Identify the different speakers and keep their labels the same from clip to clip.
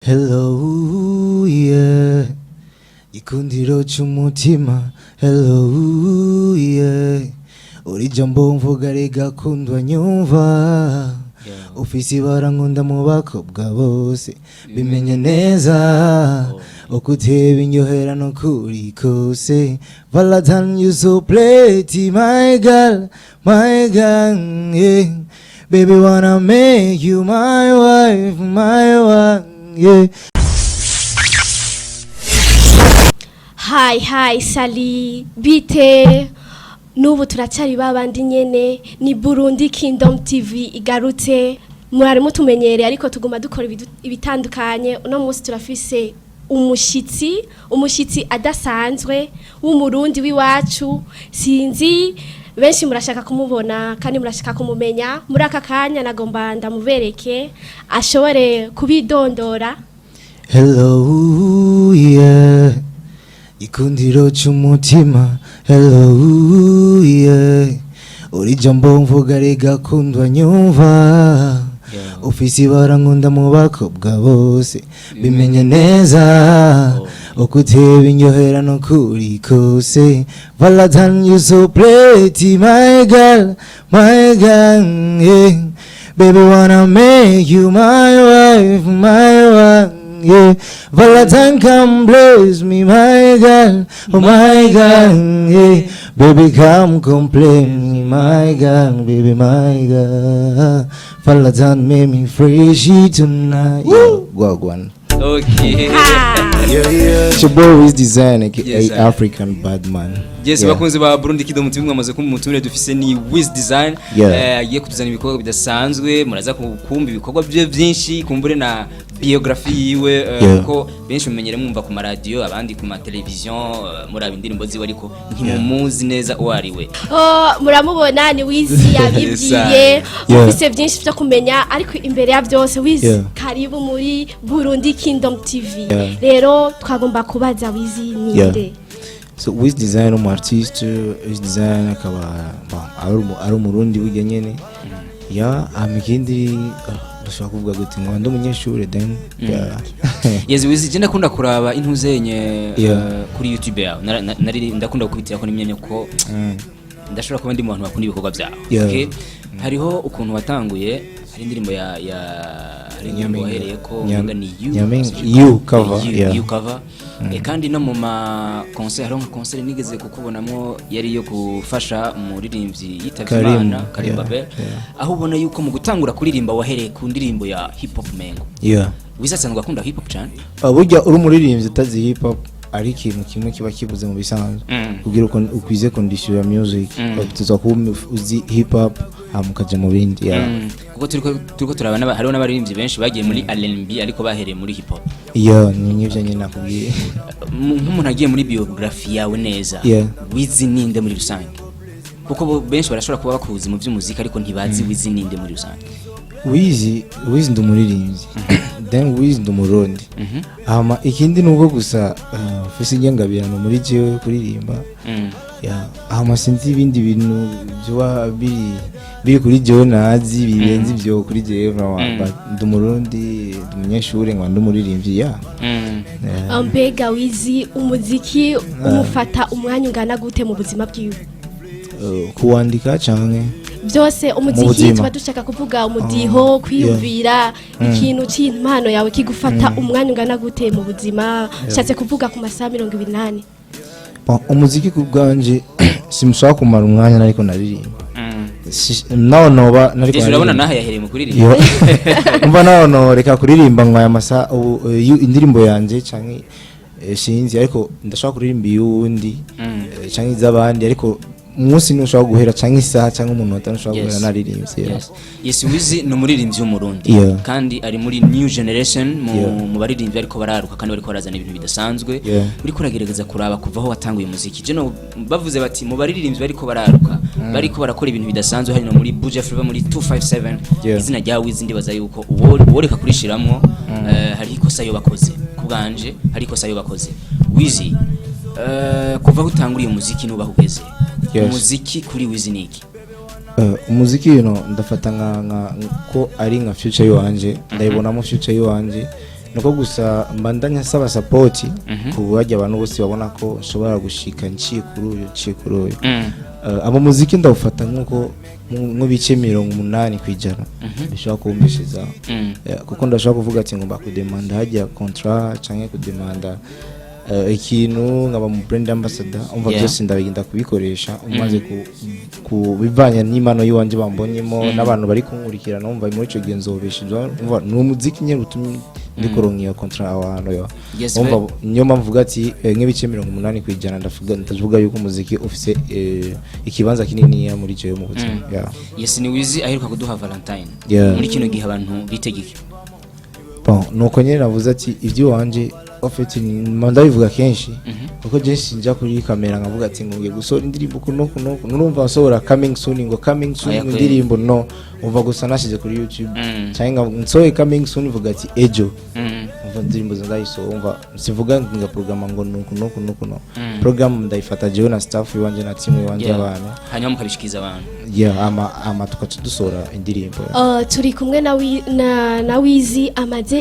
Speaker 1: Hello, yeah. Gikundiro cy'umutima. Hello, yeah. Uri jambo mvuga rigakundwa nyumva. Ufise ibara nkunda mu bakobwa bose. Bimenye neza. Uko uteba indyohera no kuri kose. Valentine, you so pretty, my girl, my girl, yeah. Baby, wanna make you my wife, my one, yeah.
Speaker 2: Hi, hi, salut, bite? N'ubu turacyari babandi nyene. Ni Burundi Kingdom TV igarutse. Murari mutumenyereye, ariko tuguma dukora ibitandukanye. Uno munsi turafise umushitsi adasanzwe w'Umurundi w'iwacu. Sinzi, benshi murashaka kumubona kandi murashaka kumumenya. Muri aka kanya nagomba ndamubereke, ashobore kubidondora.
Speaker 1: Hello, yeah. Gikundiro cy'umutima. Hello, yeah. Uri jambo mvuga rigakundwa nyumva. Ufise ibara nkunda mu bakobwa bose. Bimenye neza. Uko uteba indyohera no kuri kose. Valentine, you so pretty, my girl, my girl, yeah. Baby, wanna make you my wife, my one, yeah. Valentine, come bless me, my girl, oh my girl, yeah. Baby, come complete me, my girl, baby, my girl. Valentine, make me fresh tonight. Yeah, go on.
Speaker 3: Okay.
Speaker 2: Ha.
Speaker 3: Yeah.
Speaker 1: It's your boy Wiz Design, aka
Speaker 3: Yes, sir.
Speaker 1: African Badman.
Speaker 3: Yes, bakunzi ba Burundi Kingdom TV, mwamaze kumva umutumire dufise ni Wiz Design. Agiye kutuzana ibikorwa bidasanzwe. Muraza kumva ibikorwa bye byinshi, kumbure na biography yiwe, kuko benshi mumenyere mwumva ku maradiyo, abandi ku mateleviziyo, muraba indirimbo ziwe, ariko ntimumuzi neza uwo ari we.
Speaker 2: Oh, muramubona, ni Wizi yabibwiye. Ufise byinshi byo kumenya, ariko imbere ya byose, Wizi, karibu muri Burundi Kingdom TV. Rero twagomba kubaza, Wizi ninde?
Speaker 1: So Wiz Design umu artiste, Wiz Design akaba, bon, ari Umurundi burya nyene. Ya, hama ikindi, ndashobora kuvuga gute ngo ndi umunyeshure then, yeah.
Speaker 3: Yes, Wizi, je ndakunda kuraba intuzenye kuri YouTube yawe. Nari ndakunda gukubitira ko n'imyanya ko ndashobora kuba ndi mu bantu bakunda ibikorwa byawe. Okay? Hariho ukuntu watanguye, hari indirimbo ya hari indirimbo
Speaker 1: Nyampinga.
Speaker 3: wahereye ko umenga ni You.
Speaker 1: Nyampinga, You cover,
Speaker 3: You,
Speaker 1: yeah.
Speaker 3: You cover. Kandi no mu ma concert, hariho nka concert nigeze kukubonamo yari iyo gufasha umuririmbyi yitavye
Speaker 1: Karim,
Speaker 3: Imana, Karim
Speaker 1: yeah,
Speaker 3: Babel, aho ubona yuko mu gutangura kuririmba wahereye ku ndirimbo ya hip hop mengo. Wiza asanzwe akunda hip hop cyane.
Speaker 1: Burya uri umuririmbyi utazi hip hop, ari ikintu kimwe kiba kibuze mu bisanzwe kugira ukwize condition ya music. Tuza kuba uzi hip hop, hama ukaja mu bindi, yeah.
Speaker 3: Kuko turiko turaba hariho n'abaririmbyi benshi bagiye muri R&B ariko bahereye muri hip hop.
Speaker 1: Yeah, ni nk'ivyo nyine nakubwiye.
Speaker 3: Nk'umuntu agiye muri biography yawe neza, Wizi ninde muri rusange? Kuko bo benshi barashobora kuba bakuzi mu by'umuziki, ariko ntibazi Wizi ninde muri rusange.
Speaker 1: Wizi ndi umuririmbyi, then Wizi ndi Umurundi. Hama ikindi ni uko gusa mfise ingengabirano muri jewe kuririmba. Yeah, hama sinzi ibindi bintu byoba biri kuri jewe nazi birenze ivyo kuri jewe vraiment. But ndi Umurundi, ndi umunyeshure, nkaba ndi umuririmbyi, yeah. Yeah.
Speaker 2: Mbega Wizi, umuziki umufata umwanya ungana gute mu buzima bwiwe?
Speaker 1: Kuwandika canke
Speaker 2: Byose, umuziki.
Speaker 1: Buzima.
Speaker 2: Tuba dushaka kuvuga umudiho, kwiyumvira ikintu cy'impano yawe kigufata umwanya ungana gute mu buzima, nshatse kuvuga ku masaha 24.
Speaker 1: Bon, umuziki ku bwanje simushaka kumara umwanya nariko naririmba. Naho noba nariko
Speaker 3: Jeje urabona
Speaker 1: naririmba.
Speaker 3: naho yahereye mu kuririmba.
Speaker 1: Yo. Umva, naho noreka kuririmba ngo aya masaha ubu, indirimbo yanje canke, sinzi, ariko ndashaka kuririmba iy'uwundi canke iz'abandi, ariko umunsi ntushobora guhera canke isaha canke umunota ntushobora guhera naririmbye, yeah.
Speaker 3: Yes, Wizi ni umuririmbyi w'Umurundi kandi ari muri new generation mu mu baririmbyi ariko bararuka kandi bariko barazana ibintu bidasanzwe. Uriko uragerageza kuraba kuva aho watanguye umuziki, je no bavuze bati mu baririmbyi bariko bararuka, bariko barakora ibintu bidasanzwe hano muri Buja Flava, muri 257, izina rya Wizi ndibaza yuko uwo uworeka kurishiramwo, hari ikosa yo bakoze. Ku bwanje hari ikosa yo bakoze. Wizi, kuva aho utanguriye umuziki nubaho ugeze, umuziki kuri Wizi ni iki?
Speaker 1: Umuziki, you know, ndafata nka ko ari nka future yiwanje, ndayibonamo future yiwanje. Nuko gusa mbandanya nsaba support ku bajya abantu bose babona ko nshobora gushika nciye kuri uyu, nciye kuri uyu. Abo muziki ndawufata nk'uko nk'ibice 80% bishobora kumbeshezaho. Yeah, kuko ndashobora kuvuga ati ngomba kudemanda hajya contrat canke kudemanda ikintu nkaba mu brand ambassador, umva, byose ndabigenda kubikoresha umaze ku bivanye n'impano y'iwanje bambonyemo n'abantu bari kunkurikirana. Umva, muri ico gihe nzobesha, umva, ni umuziki nyene utumye ndikuronka iyo contrat aho hantu yo. Umva, niyo mpamvu mvuga ati nk'ibice 80% ndavuga yuko umuziki ufise ikibanza kininiya muri jewe mu buzima, yeah.
Speaker 3: Yes, ni Wizi aheruka kuduha Valentine. Muri kino gihe abantu bitegeke.
Speaker 1: Bon, nuko nyene navuze ati iby'iwanje en fait ndabivuga kenshi, kuko je sinja kuri kamera nkavuga ati ngo ngiye gusohora indirimbo kuno kuno kuno. Urumva, nsohora coming soon, ngo coming soon.
Speaker 3: Oya, kweli.
Speaker 1: Indirimbo no umva gusa nashize kuri YouTube cyangwa nsohoye coming soon, mvuga ati ejo. Umva, indirimbo ndayisohora, umva, sivuga nga programa ngo nuku nuku nuku no. Program ndayifata jewe na staff iwanje na team iwanje y'abantu.
Speaker 3: Hanyuma mukabishikiza abantu.
Speaker 1: Yeah, ama tukaca dusohora indirimbo, yeah.
Speaker 2: Turi kumwe na Wizi amaze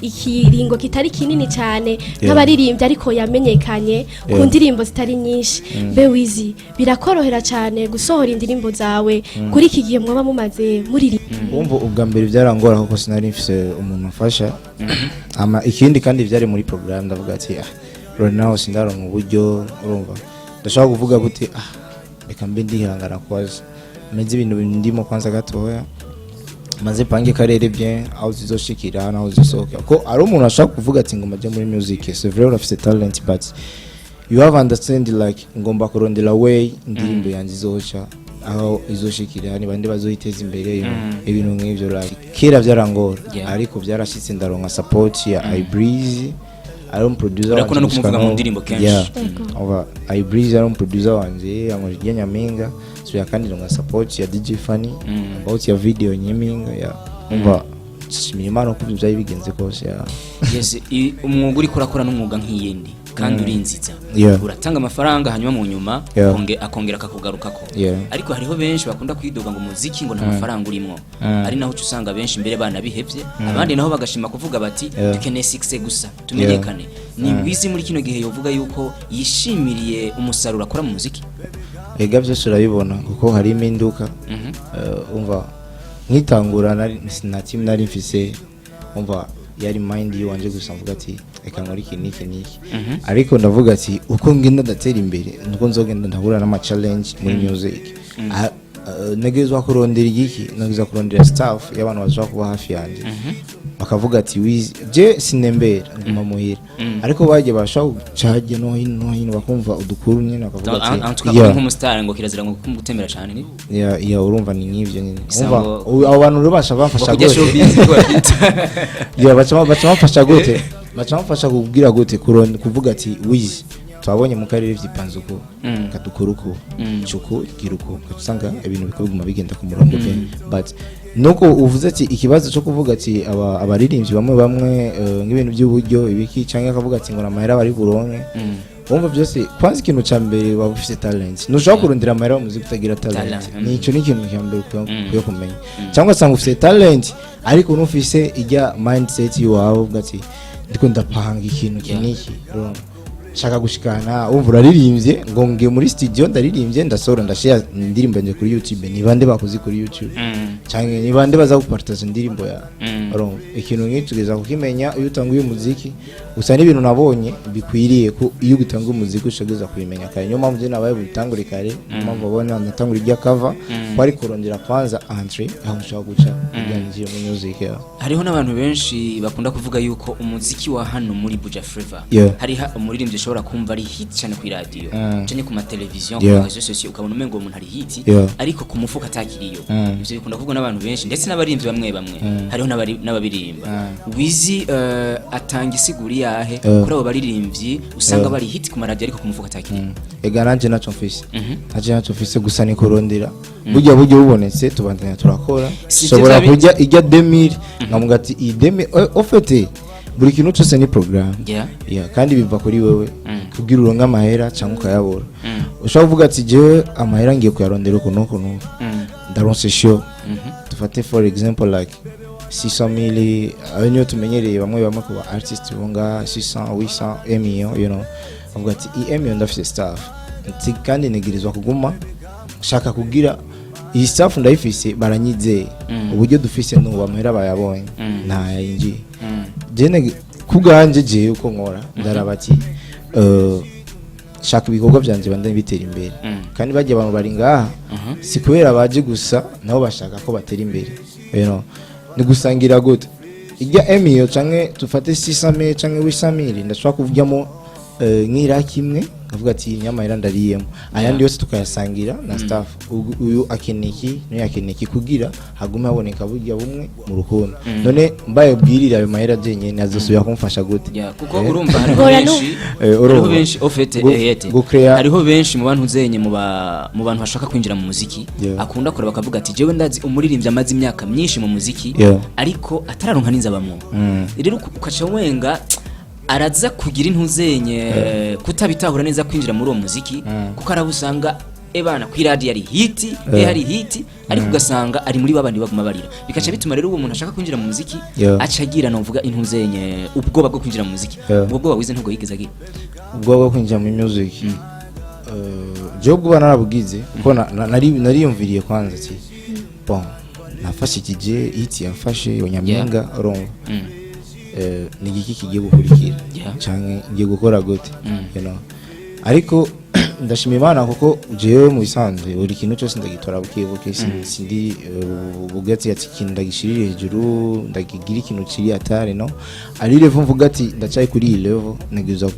Speaker 2: ikiringo kitari kinini cyane nk'abaririmbyi, ariko yamenyekanye ku ndirimbo zitari nyinshi. Mbe Wizi, birakorohera cyane gusohora indirimbo zawe kuri iki gihe mwaba mumaze muririmba?
Speaker 1: Wumva, ubwa mbere byarangora kuko sinari mfise umuntu amfasha. Ama ikindi kandi byari muri program, ndavuga ati ah, right now sindaronka uburyo. Urumva, ndashobora kuvuga gute, ah, reka mbe ndihangana kwaza meze ibintu ndimo kwanza gatoya, maze pange karere bien aho zizoshikira naho zisohokera, ko ari umuntu ashobora kuvuga ati ngo maje muri music. C'est vrai, urafise talent, but you have understand like ngomba kurondera way indirimbo yanjye izoca aho izoshikira, ni bande bazoyiteza imbere, ibintu nk'ivyo. Like kera byarangora, ariko byarashitse ndaronka support ya Ibreeze, ari umuproducer.
Speaker 3: Urakunda no
Speaker 1: Wanje
Speaker 3: kumuvuga
Speaker 1: gushika
Speaker 3: mu ndirimbo kenshi.
Speaker 1: Yeah. Umva, Ibreeze ari umuproducer wanje ankorera Nyaminga, so yakandi ndonka support ya DJ Funny about ya video Nyaminga, yeah. Umva, nshimira Imana uko byari bigenze kose, yeah.
Speaker 3: Yes, umwuga uriko urakora n'umwuga nk'iyindi kandi urinziza. Uratanga amafaranga, hanyuma mu nyuma akongera akakugarukako. Ariko hariho benshi bakunda kwidoga ngo umuziki ngo nta mafaranga urimwo, ari naho uca usanga benshi mbere banabihevye, abandi naho bagashima kuvuga bati dukeneye success gusa tumenyekane. Ni Wizi muri kino gihe yovuga yuko yishimiriye umusaruro akora mu muziki?
Speaker 1: Ega byose urabibona kuko hari impinduka. Umva, nkitangura nta team nari mfise, umva, yari mind yiwanje gusa, mvuga ati reka nkore iki n'iki n'iki. Ariko ndavuga ati uko ngenda ndatera imbere nuko nzogenda ndahura n'ama challenge muri music. Ah, ntegerezwa kurondera igiki, ntegerezwa kurondera staff y'abantu bashobora kuba hafi yanjye, bakavuga ati Wizi, je sinembera nguma muhira, ariko bagiye bashobora guca hirya no hino no hino bakumva udukuru nyine, bakavuga ati
Speaker 3: En tout cas, nk'umustar ngo kirazira ngo gutembera cyane ni
Speaker 1: Yeah, urumva ni nk'ivyo nyine.
Speaker 3: Gusa
Speaker 1: Umva, abo bantu rero basha bamfasha
Speaker 3: ngo kujya
Speaker 1: gute?
Speaker 3: Showbiz ko babyita.
Speaker 1: Yeah, baca bamfasha gute? Baca bamfasha kubwira gute, kuvuga ati Wizi, twabonye mu karere vyipanze uko, kadukora uko, cuko gira uko, usanga ibintu bikaba bigenda ku murongo pe. But nuko uvuze ati ikibazo cyo kuvuga ati abaririmbyi bamwe bamwe, nk'ibintu by'uburyo ibiki, cyangwa akavuga ati ngo namahera bari buronke. Wumva, byose kwanza ikintu cya mbere waba ufite talent. Ntushobora kurondera amahera mu muziki utagira talent.
Speaker 3: Talent,
Speaker 1: Nico ni ikintu cya mbere ukwiye kumenya, cyangwa usanga ufite talent ariko ntufise ijya mindset iwawe uvuga ati ndiko ndapanga ikintu iki n'iki, urumva? Nshaka gushikana, wumva, uraririmbye ngo ngiye muri studio ndaririmbye ndasohora ndashira indirimbo yanjye kuri YouTube, ni bande bakoze kuri YouTube cyangwa ni bande baza gupartaza indirimbo yawe? Urumva, ikintu nk'icyo tugeza kukimenya iyo utanguye umuziki gusa. N'ibintu nabonye bikwiriye ko iyo utanguye umuziki ushobora kubimenya kare. Niyo mpamvu njye nabaye butangure kare, niyo mpamvu abona natangura ijya cover, kwari kurondera kwanza entrée aho nshobora guca kugira ngo muri music yawe.
Speaker 3: Hariho n'abantu benshi bakunda kuvuga yuko umuziki wa hano muri Buja Flavor hariho umuririmbyi ushobora kumva ari hit cyane ku radio canke ku mateleviziyo, ku ma réseaux sociaux, ukabona umengo uwo muntu ari hit, ariko ku mufuka atakiriyo. Ivyo bikunda kuvugwa n'abantu benshi, ndetse n'abaririmbyi bamwe bamwe, hariho n'ababirimba. Wizi atanga isiguri yahe kuri abo baririmbyi usanga bari hit ku maradiyo ariko ku mufuka atakiriyo?
Speaker 1: Ega nanje naco mfise, nanje naco mfise, gusa ni kurondera burya buryo bubonetse tubandanya turakora.
Speaker 3: Si
Speaker 1: Shobora
Speaker 3: bya
Speaker 1: kurya ijya 2000 nkamuga ati iyi 2000, au fait buri kintu cyose ni programme. Yeah, kandi biva kuri wewe kugira uronke amahera cyangwa ukayabura. Ushobora kuvuga ati jewe amahera ngiye kuyarondera uku n'uku n'uku, ndaronse show, dufate for example like 600 mille, ayo niyo tumenyereye bamwe bamwe ku ba artist bo ngaha, 600, 800, 1 million, avuga ati i 1 million ndafise staff. Ati kandi ntegerezwa kuguma shaka kugira iyi staff ndayifise, baranyizeye, uburyo dufise n'ubu amahera bayabonye, ntayinjiye. Jene kubwanje, jewe uko nkora, ndaraba ati shaka ibikorwa byanje bandanye bitera imbere. Kandi bajya abantu bari ngaha, si kubera baje gusa, nabo bashaka ko batera imbere. Ni gusangira gute ijya emiyo canke tufate 600 mille canke 800 mille, ndashobora kuvugamo nk'iraki imwe, nkavuga ati nyamahera ndariyemo, ayandi yose tukayasangira na staff. Uyu akeneye iki, n'uyu akeneye iki, kugira hagume haboneka burya bumwe mu rukundo. None mbaye bwirire ayo mahera jenyene, azosubira kumfasha gute?
Speaker 3: Yeah, kuko urumva hariho
Speaker 2: Hora
Speaker 3: benshi,
Speaker 1: urumva.
Speaker 3: hariho benshi au fait, hariho benshi mu bantu zenye mu bantu bashaka kwinjira mu muziki, akunda kureba bakavuga ati jewe ndazi umuririmbyi amaze imyaka myinshi mu muziki, ariko atararonka n'inzabamwo. Rero ukaca wenga araza kugira intuzenye kutabitahura neza kwinjira muri uwo muziki, kuko araba usanga ebana ku iradiyo ari hit, hari hit, ariko ugasanga ari muri babandi baguma barira, bikaca bituma rero uwo muntu ashaka kwinjira mu muziki aca agira, novuga intuzenye, ubwoba bwo kwinjira mu muziki. Ubwo bwoba wize ntabwo yigeze agira?
Speaker 1: Ubwoba bwo kwinjira muri music, jewe ubwoba narabugize, kuko nariyumviriye kwanza ati bon, nafashe ikije hit yafashe Nyampinga, urumva, ni igiki kigiye gukurikira canke ngiye gukora gute? Ariko ndashima Imana, kuko jewe mu bisanzwe buri kintu cyose ndagitora buke buke. Sindi bugatsi ati ikintu ndagishirire hejuru, ndakigira ikintu kiri atari no ari level, mvuga ati ndacaye kuri iyi level, ntegerezwa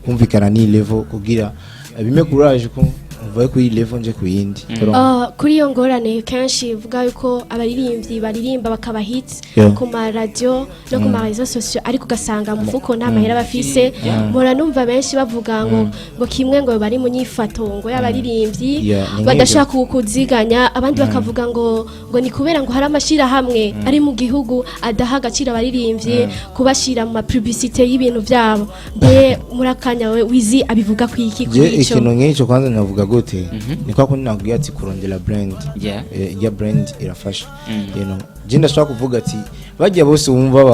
Speaker 1: kumvikana n'iyi level kugira bime courage ko mvuye kuri iyi level nje ku yindi. Urumva?
Speaker 2: Kuri iyo ngorane kenshi ivuga yuko abaririmbyi baririmba bakaba hits ku ma radio no ku ma réseaux sociaux, ariko ugasanga mu mufuko nta mahera bafise. Mpora numva benshi bavuga ngo kimwe ngo bari mu nyifato ngo y'abaririmbyi
Speaker 1: Yeah, ni nk'ibyo.
Speaker 2: badashaka kuziganya, abandi bakavuga ngo ni kubera ngo hari amashirahamwe ari mu gihugu adaha agaciro abaririmbyi kubashira mu ma publicité y'ibintu byabo. Mbe muri akanya we Wizi abivuga ku iki
Speaker 1: Je
Speaker 2: kuri ico?
Speaker 1: ikintu nk'icyo kwanza navuga gute, ni kwa kundi nakubwiye ati kurondera brand. Ijya brand irafasha. Je ndashobora kuvuga ati bajya bose wumva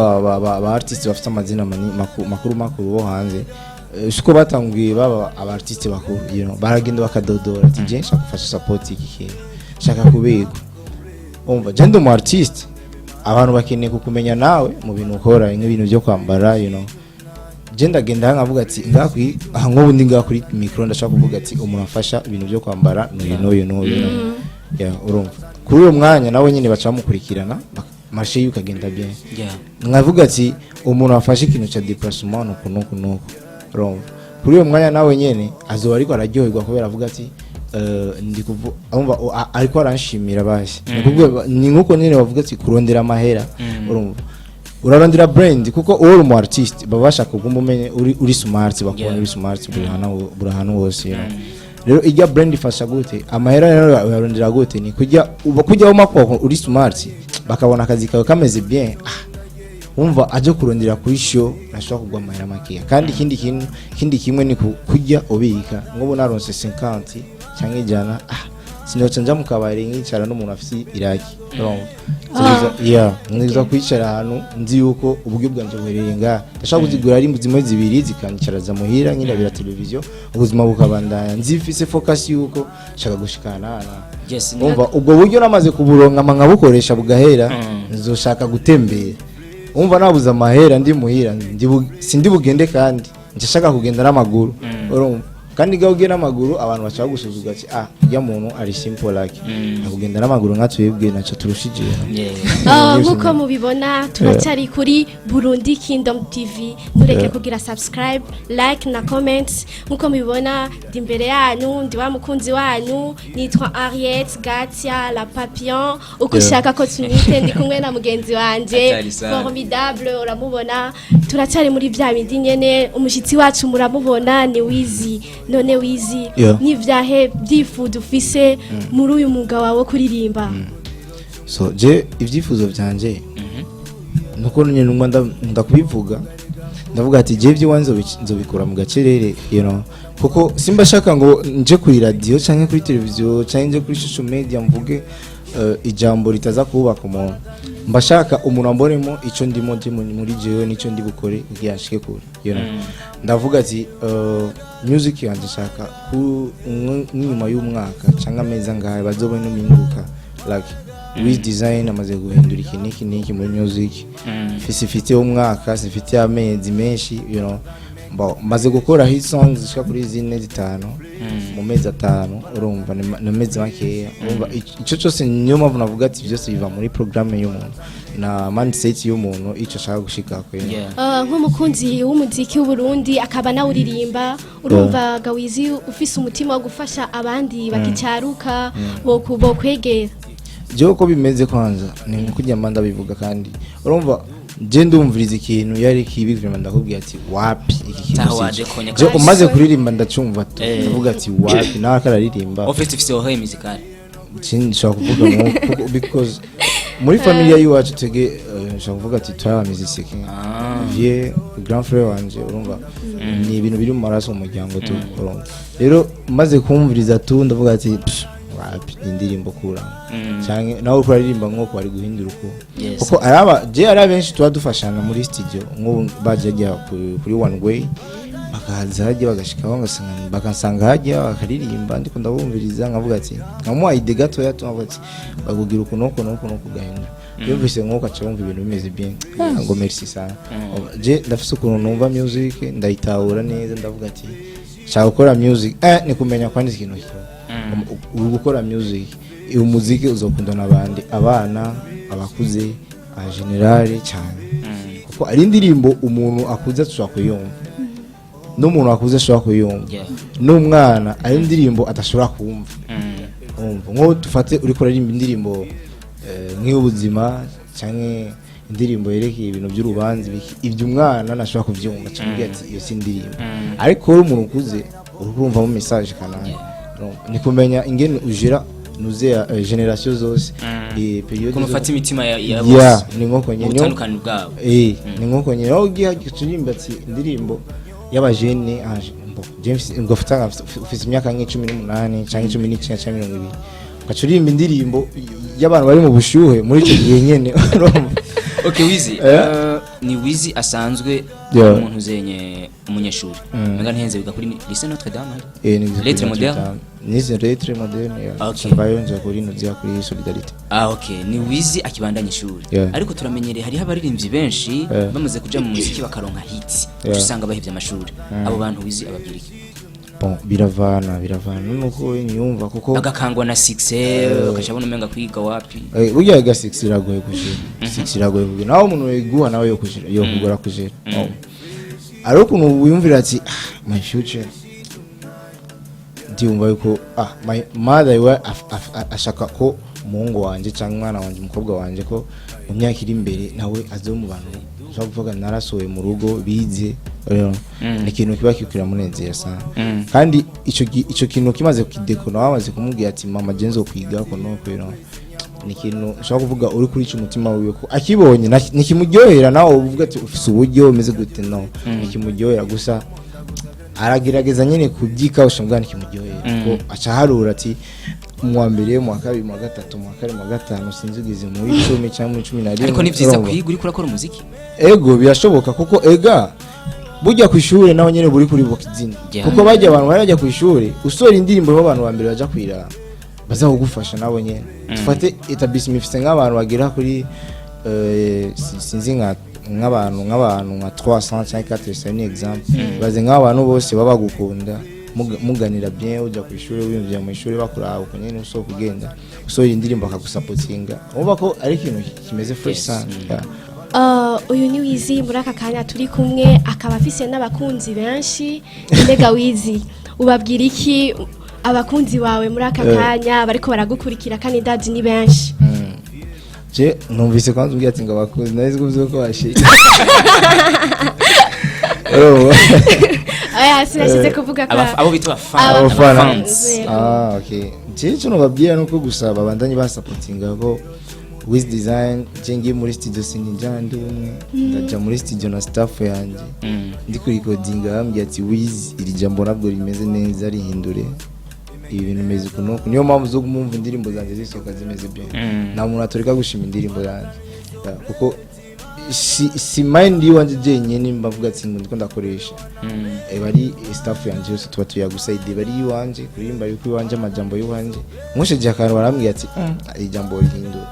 Speaker 1: ba artist bafite amazina makuru makuru bo hanze, siko batanguye baba aba artist bakuru, baragenda bakadodora ati je nshaka gufasha support iki kintu, nshaka kubigwa. Umva, je ndi umu artist, abantu bakeneye kukumenya nawe mu bintu ukora, nk'ibintu byo kwambara. Je ndagenda nkavuga ati ngakwi aha, nk'ubu ndi ngaha kuri micro, ndashaka kuvuga ati umuntu afasha ibintu byo kwambara n'uyu n'uyu n'uyu. Yeah, urumva kuri uwo mwanya nawe nyine baca bamukurikirana, marché yiwe ikagenda bien. Nkavuga ati umuntu afashe ikintu cya déplacement nuku nuku nuku, urumva kuri uwo mwanya nawe nyene azoba ariko araryoherwa kubera avuga ati ndi kuvu urumva ariko aranshimira basi. Ni kuvuga ni nkuko nyene bavuga ati kurondera amahera, urumva urarondera brand, kuko uwo uri umu artist baba bashaka kuguma umenye uri smart, bakubona uri smart buri hantu hose. Rero ijya brand ifasha gute? Amahera rero uyarondera gute? Ni kujya uba kujya wuma uri smart, bakabona akazi kawe kameze bien. Umva aje kurondera kuri show nashobora kugwa amahera makeya. Kandi ikindi kintu, ikindi kimwe ni kujya ubika. Nk'ubu naronse 50 cyangwa 100, sinoca nja mu kabari nkicara n'umuntu afite iraki, urumva? Yeah, nziza kwicara ahantu nzi yuko uburyo bwanje buherereye ngaha, ndashaka kuzigura ari zimwe zibiri zikanicaraza muhira nkirabira televiziyo, ubuzima bukabandanya, nzifise focus yuko nshaka gushikana hana. Umva, ubwo buryo namaze kuburonka ama nkabukoresha bugahera, nzoshaka gutembera. Umva, nabuze amahera ndi muhira, sindi bugende, kandi nshaka kugenda n'amaguru, urumva? Kandi gaho ugiye n'amaguru abantu bashaka gusuzugura ati ah, ujya muntu ari simple like akugenda n'amaguru nka twebwe naco turushije.
Speaker 2: Nk'uko mubibona turacyari kuri Burundi Kingdom TV, ntureke kugira subscribe, like na comment. Nk'uko mubibona ndi imbere yanyu, ndi wa mukunzi wanyu, nitwa Henriette Gatia la Papillon, uko ushaka ko tunyite. Ndi kumwe na mugenzi wanje
Speaker 3: Atari sana.
Speaker 2: formidable, uramubona. Turacyari muri bya bindi nyene. Umushyitsi wacu muramubona ni Wizi. None Wizi, n'ivyahe byifuzo ufise muri uyu mwuga wawe wo kuririmba?
Speaker 1: So je ibyifuzo byanje nuko nyine numva ndakubivuga, ndavuga ati je ibyo nzobikora mu gacerere, kuko simba shaka ngo nje kuri radio canke kuri televiziyo canke nje kuri social media mvuge. ijambo ritaza kubaka umuntu. Mba shaka umuntu ambonemo ico ndimo, ndi muri jewe nico ndi bukore kugira nshike kure. Ndavuga ati music yanjye nshaka ku nk'inyuma y'umwaka cyangwa amezi angahe bazobona impinduka, like Wiz Design amaze guhindura iki n'iki n'iki muri music. Fise ifite umwaka, sifite amezi menshi. Bo, maze gukora hit songs zishika kuri zine, zitanu mu mezi 5. Urumva ni amezi makeya. Urumva ico cyose, niyo mpamvu navuga ati byose biva muri programme y'umuntu na mindset y'umuntu, ico ashaka gushikako.
Speaker 2: Nk'umukunzi w'umuziki w'Uburundi akaba nawe uririmba, urumva Gawizi ufise umutima wo gufasha abandi bakicaruka bokwegera?
Speaker 1: Jewe uko bimeze, kwanza ni nko kujya mba ndabivuga, kandi urumva je ndumviriza ikintu yari kibi, vraiment ndakubwira ati wapi, iki kintu
Speaker 3: Taho
Speaker 1: si
Speaker 3: waje
Speaker 1: co.
Speaker 3: konya
Speaker 1: Je
Speaker 3: kabisa.
Speaker 1: umaze kuririmba ndacumva tu, ndavuga ati wapi, nawe akararirimba.
Speaker 3: En fait ufise oreille musicale.
Speaker 1: Ikindi nshobora kuvuga ngo because muri familia y'iwacu twebwe, nshobora kuvuga ati turi abamizisike. Vieux, grand frère wanje, urumva ni ibintu biri mu maraso mu muryango tu. Urumva rero maze kumviriza tu, ndavuga ati: "Psh, wapi, indirimbo kura canke nawe uriko uraririmba nk'uko wari guhindura uko." Kuko araba je ari abenshi tuba dufashana muri studio, nk'ubu baje hajya kuri One Way, bakaza hajya bagashikaho, bakansanga hajya bakaririmba, ndiko ndabumviriza nkavuga ati, nkamuha idée gatoya tu, nkavuga ati bakugira uku nuku nuku nuku, gahindura. Yumvise nk'uko aca yumva ibintu bimeze bien. Ah, ngo merci sana. Je ndafise ukuntu numva music, ndayitahura neza. Ndavuga ati shaka gukora music, ni kumenya kwandika ikintu kimwe. Uri gukora music, uyu muziki uzokunda n'abandi, abana, abakuze en général cyane, kuko ari indirimbo umuntu akuze ashobora kuyumva, n'umuntu akuze ashobora kuyumva, n'umwana ari indirimbo adashobora kumva. Umva nko dufate uriko uririmba indirimbo nk'iy'ubuzima canke indirimbo yerekeye ibintu by'urubanza, ibyo umwana ntashobora kuvyumva cyangwa ati iyo si indirimbo. Ariko wowe umuntu ukuze uri kurumvamo message kanaka. Ni kumenya ingene ujira nuze génération zose, période
Speaker 3: ukuntu
Speaker 1: zose.
Speaker 3: ufata imitima ya bose
Speaker 1: ni nkoko nyene.
Speaker 3: Ubutandukane bwabo.
Speaker 1: Ni nkoko nyene aho ugiye turirimba ati indirimbo y'abajene anje mbo James ngo ufite ufite imyaka nka 18 cyangwa 19 cyangwa 20, ugaca uririmba indirimbo y'abantu bari mu bushuhe muri icyo gihe nyene, urumva?
Speaker 3: Okay, Wizi, ni Wizi asanzwe umuntu uzenye umunyeshuri, mbega ntihenze, biga kuri Lycée Notre Dame hari?
Speaker 1: Ni
Speaker 3: Lettre moderne?
Speaker 1: Nize lettre moderne, yeah. Mbayo nza kuri nuzia kuri Solidarité.
Speaker 3: Ah, okay, ni Wizi akibandanya ishuri. Ariko turamenyereye hariho abaririmbyi benshi bamaze kuja mu muziki bakaronka hits, usanga bahevye amashuri. Abo bantu Wizi ababwira iki?
Speaker 1: Bon, biravana nuko nyumva kuko
Speaker 3: bagakangwa na succès, bakaca babona umenga kwiga wapi.
Speaker 1: Burya ga six iragoye kujira, six iragoye kugira nawe umuntu yiguha nawe yo kujira, yo kugora kujira. Oh. Ari ukuntu wiyumvira ati ah, my future, ndiyumva yuko ah, my mother we ashaka ko umuhungu wanje cyangwa umwana wanje, umukobwa wanje, ko mu myaka iri imbere nawe aze mu bantu ushobora kuvuga narasohoye mu rugo bize rero. Ni ikintu kiba kikiramunezera sana. Kandi ico kintu kimaze kidekona, wamaze kumubwira ati mama je nzokwiga ko no kwero, ni ikintu ushobora kuvuga uri kuri ico umutima wiwe ko akibonye nikimuryohera. Nawe uvuga ati ufise uburyo umeze gute, no nikimuryohera gusa aragerageza nyine kubyikawusha mbwa nikimuryohera, kuko aca aharura ati mu wa mbere, mu wa kabiri, mu wa gatatu, mu wa kane, mu wa gatanu, sinzi ugeze mu 10 cyangwa mu 11.
Speaker 3: Ariko ni vyiza
Speaker 1: Urumva?
Speaker 3: kwiga uriko urakora umuziki.
Speaker 1: Ego, birashoboka, kuko ega burya ku ishuri naho nyene buri kuri izina. Kuko bajya abantu bajya ku ishuri usohora indirimbo, nibo abantu ba mbere baja kwiraba, baza kugufasha nabo nyene. Dufate établissement ifise nk'abantu bagera kuri sinzi nk'abantu nka 300 cyangwa 400, ni exemple. Baze nk'abantu bose baba bagukunda, muganira bien, uja ku ishuri wiyumvira mu ishuri bakuraba uko nyene, usohoka ugenda usohora indirimbo bakagusapotinga, urumva ko ari ikintu kimeze fresh sana. Yeah.
Speaker 2: Uyu ni Wizi muri aka kanya turi kumwe, akaba afise n'abakunzi benshi. Mbega Wizi, ubabwira iki abakunzi bawe muri aka kanya bariko baragukurikira? Kandi ndazi ni benshi.
Speaker 1: Je numvise kwanza umbwira ati ngo abakunzi, nari nzi ko bashika. Urumva?
Speaker 2: Oya, sinashize kuvuga ko
Speaker 3: Abo bita abafana.
Speaker 1: Abafana.
Speaker 3: Abafans.
Speaker 2: Yego.
Speaker 1: Ah, okay. Je ico nobabwira nuko gusa babandanye basapotinga ko Wiz Design, je ngiye muri studio sinjya ndi umwe, ndaja muri studio na staff yanje. Ndi kurikodinga bambwiye ati: "Wiz, iri jambo ntabwo rimeze neza, rihindure." Ibi bintu bimeze uku n'uku. Niyo mpamvu zo kumva indirimbo zanjye zisohoka zimeze bien. Nta muntu atureka gushima indirimbo zanjye. Yeah, kuko si mind yiwanje jenyine mbavuga ati ngo ndiko ndakoresha, eba ari staff yanje yose tuba tuyagusayide, bari iwanje kuririmba, yuko iwanje amajambo y'iwanje nkusheje akantu barambwira ati: ijambo rihindura,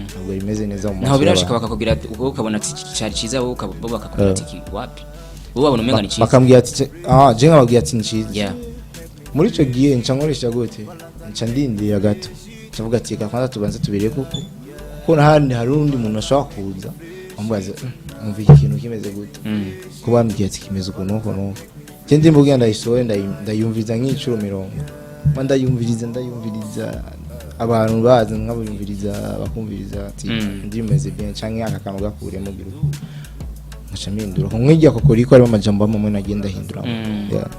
Speaker 1: ntabwo rimeze neza mu
Speaker 3: Naho
Speaker 1: maso
Speaker 3: birashika
Speaker 1: y'abantu."
Speaker 3: Bakakubwira ati, ubwo ukabona ati iki cyari cyiza, wowe bo bakakubwira ati iki wapi, wowe wabona umenga ni cyiza.
Speaker 1: Bakambwira ati je nkababwira ati ni cyiza. Muri ico gihe nca nkoresha gute? Nca ndindira gato, nca mvuga ati reka kwanza tubanze tubireke uko, kuko n'ahandi hari undi muntu ashobora kuza amubaza: Umva iki kintu kimeze gute?" Ko bambwiye ati kimeze uku n'uku n'uku. Je ndimba kugira ndayisohore, ndayumviriza nk'incuro 30, mba ndayumviriza, abantu baza nkabumviriza, bakumviriza ati indirimbo imeze bien canke aka kantu gakuremo, gira uku, nkaca mpindura nk'irya kokoriko, harimo amajambo amwe nagenda ahinduramo. Yeah.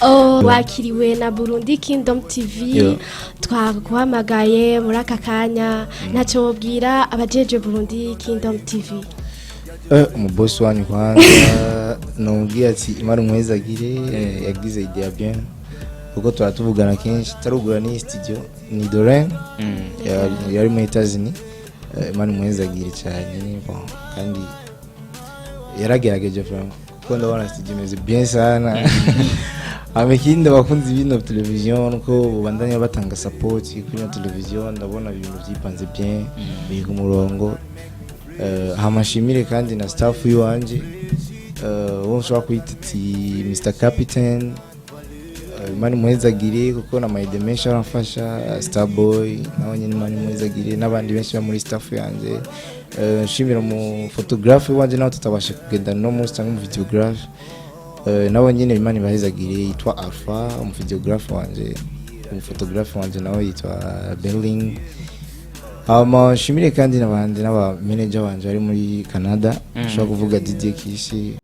Speaker 2: Oh, wakiriwe na Burundi Kingdom TV. Twaguhamagaye muri aka kanya, ntacyo wobwira abajeje Burundi Kingdom TV?
Speaker 1: Umubosi wanyu kwanza nomubwiye ati Imana umwezagire, yagize idea bien, kuko tuba tuvugana kenshi tarugura n'iyi studio ni Doren, yari muri Etazini. Imana umwezagire cyane. Bon, kandi yaragerageje vraiment, kuko ndabona studio imeze bien sana. Hama ikindi, abakunzi b'ino televiziyo, nuko bubandanya batanga support kuri ino televiziyo, ndabona ibintu byipanze bien, biri ku murongo. Hama nshimire kandi na staff y'iwanje, uwo nshobora kwita ati Mr Captain. Imana imuhezagire, kuko na mayide menshi aramfasha. Starboy nawe nyine Imana imuhezagire, n'abandi benshi bo muri staff yanjye. Nshimira umu photographe wanje nawe tutabasha kugenda no munsi, cyangwa umu videographe, nawe nyine Imana ibahezagire, yitwa Alpha umu videographe wanje, umu photographe wanje nawe yitwa Berling. Hama nshimire kandi n'abandi n'aba manager wanje bari muri Canada, nshobora kuvuga Didier Kishi.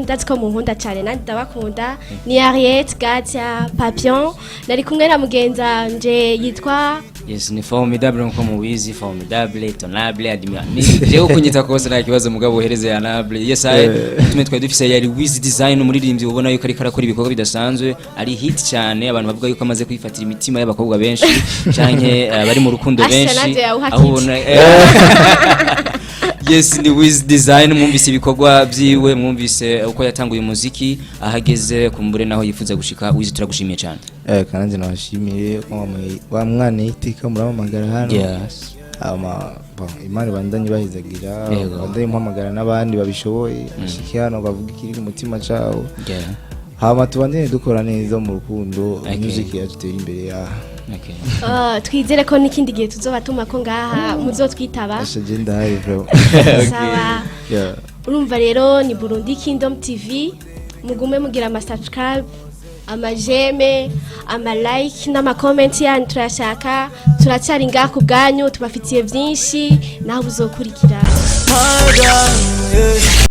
Speaker 2: Ndazi ko munkunda cyane, nanjye ndabakunda. Ni Ariette Gatia Papillon, nari kumwe na mugenzanje yitwa
Speaker 3: Yes, ni formidable nkuko mubizi, formidable, tonable, admirable. Jewe kunyita kose nta kibazo, mugabo uhereze yanable. Yes, I tume twari dufise yari Wiz Design, umuririmbyi ubona yuko ariko arakora ibikorwa bidasanzwe, ari hit cyane, abantu bavuga yuko amaze kwifatira imitima y'abakobwa benshi canke bari mu rukundo
Speaker 2: Asha,
Speaker 3: benshi.
Speaker 2: nanje yawuhakitse.
Speaker 3: Aho ubona yes, ni Wiz Design, mwumvise ibikorwa byiwe, mwumvise uko yatanguye umuziki, ahageze kumbure naho yifuza gushika. Wiz, turagushimiye cyane.
Speaker 1: Kandi nabashimiye ko wa mwana iteka muramamagara hano. Ama bon, Imana ibandanye bahizagira. Bandanye muhamagara n'abandi babishoboye bashike hano bavuga ikiri ku mutima cawo. Hama tubandane dukora neza mu rukundo, music yacu itera imbere ya.
Speaker 2: Twizere ko n'ikindi gihe tuzobatuma ko ngaha muzotwitaba.
Speaker 1: Asha, je ndahari bro.
Speaker 2: Sawa.
Speaker 1: Yeah.
Speaker 2: Urumva rero ni Burundi Kingdom TV, mugume mugira ama subscribe, ama j'aime, ama like n'ama comment yanyu turayashaka. Turacyari ngaha ku bwanyu, tubafitiye byinshi naho buzokurikira.
Speaker 4: My darling, yeah.